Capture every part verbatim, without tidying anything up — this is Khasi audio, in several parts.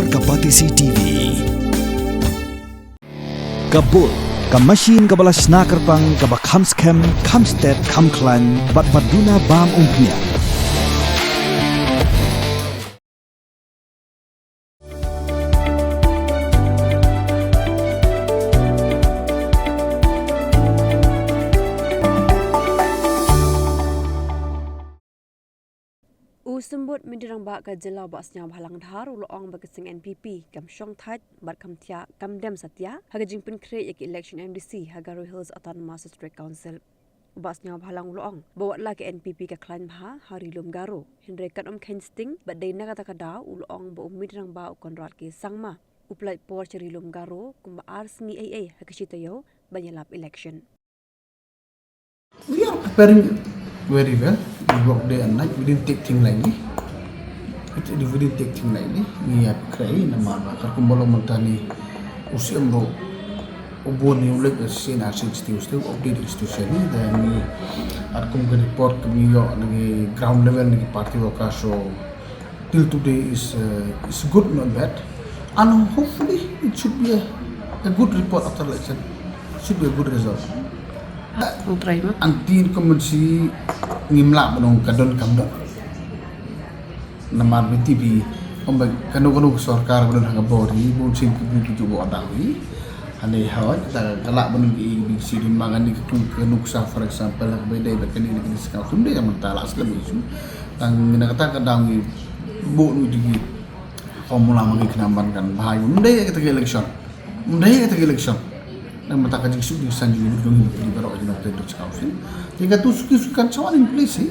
Ka Batesi T V. Ka bul, ka machine kaba la shna kyrpang, kaba kham skhem, kham stet, kham khlaiñ, bad ba duna bam umphniang. U Symbud Myntri Rangbah ka jylla, Bah Sniawbhalang Dhar, u la ong ba ka seng N P P kam shong thait bad kam thiah, kam dem satia ha ka jingpynkhreh ïa ka election M D C ha Garo Hills Autonomous District Council. U Bah Sniawbhalang u la ong ba wat la ka N P P ka khlaiñ bha ha Ri Lum Garo, hynrei kan ym kheiñ sting, bad dei na kata ka daw u la ong ba u Myntri Rangbah u Conrad K Sangma u pynlait por sha Ri Lum Garo kumba ar sngi eiei ha ka shi taïew ban ïalap election. We are preparing very well. We work day and night. We didn't take thing lightly. We didn't take thing lightly. Ngi ïa khrei namar ba katkum ba long mynta ne u siem ruh u bun ne u leit sien ar sien stiu stiu update institution ne. Da ngi katkum ka report ka ngi ïoh na ngi ground level na ngi party worker, so till today is uh, is good, not bad, and hopefully it should be a, a good report after election. Should be a good result. Kong trai ma. Anti incumbency ngim lah ban ong ka don kam don. Namar ba T V ong ba kano kano ka sorkar ba don ha ka bor hi bun sien ka bun ki ju ba dang hi. Hane hawai ta ka lah ban ong ki big city ma ngani ka tung ka nuksa, for example ha ka bai dei ba kani na kani ska kum dei mynta lah slam issue. Tang na kata ka daw ngi buh nu jigi formula ma ngi kena ban kan bha. Ym dei kata ka election. Ym dei kata ka election. Nang mynta ka jingsuk jingsan jong ngi jong ngi baroh jong ngi. Te ka tu suki sukan chawan in place hi.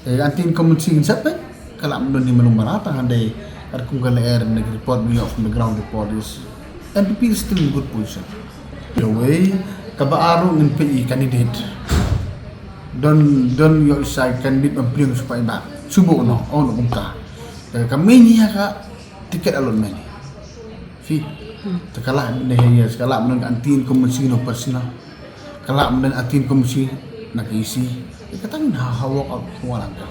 Te anti incumbency ngin sep peit. Ka lah ban don ni malum mara tang hynrei katkum ka lyer na ka report, we got from the ground report is N P P is still in good position. Kawei kaba ar ruh ngin peit i candidate. Don don ïoh i sa candidate ban pdiang shu peit ba shu buh noh, ong noh kumta. Te ka mih ïa ka ticket allotment. Phi. Te ka lah ne ïa ka lah ban anti incumbency noh personal. Ka lah ban anti incumbency na ka E C. Ïa kata ngin ha ha work out kumba lang ka.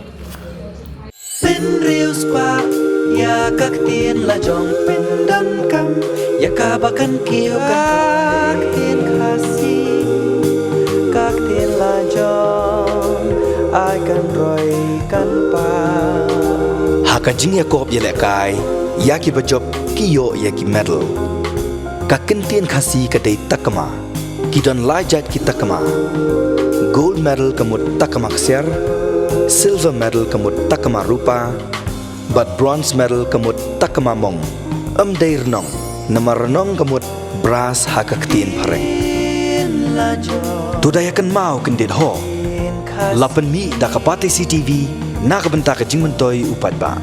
Pynriew spah ïa ka ktien la jong, pyndonkam ïa kaba kan kiew ka ktien Khasi, ka ktien la jong ai kan roi kan pang. Ha ka jingïakop ïalehkai ïa kiba jop ki ïoh ïa ki medal. Ka ktien Khasi ka dei takma. Ki don lai jait ki takma. Gold medal ka mut takma ksiar, silver medal ka mut takma rupa, bad bronze medal ka mut takma mong. Ym dei rnong, namar rnong ka mut brass ha ka ktien phareng. To da ïa kynmaw kyndit ho. La pynmih da ka Batesi T V na ka bynta ka jingmyntoi u paidbah.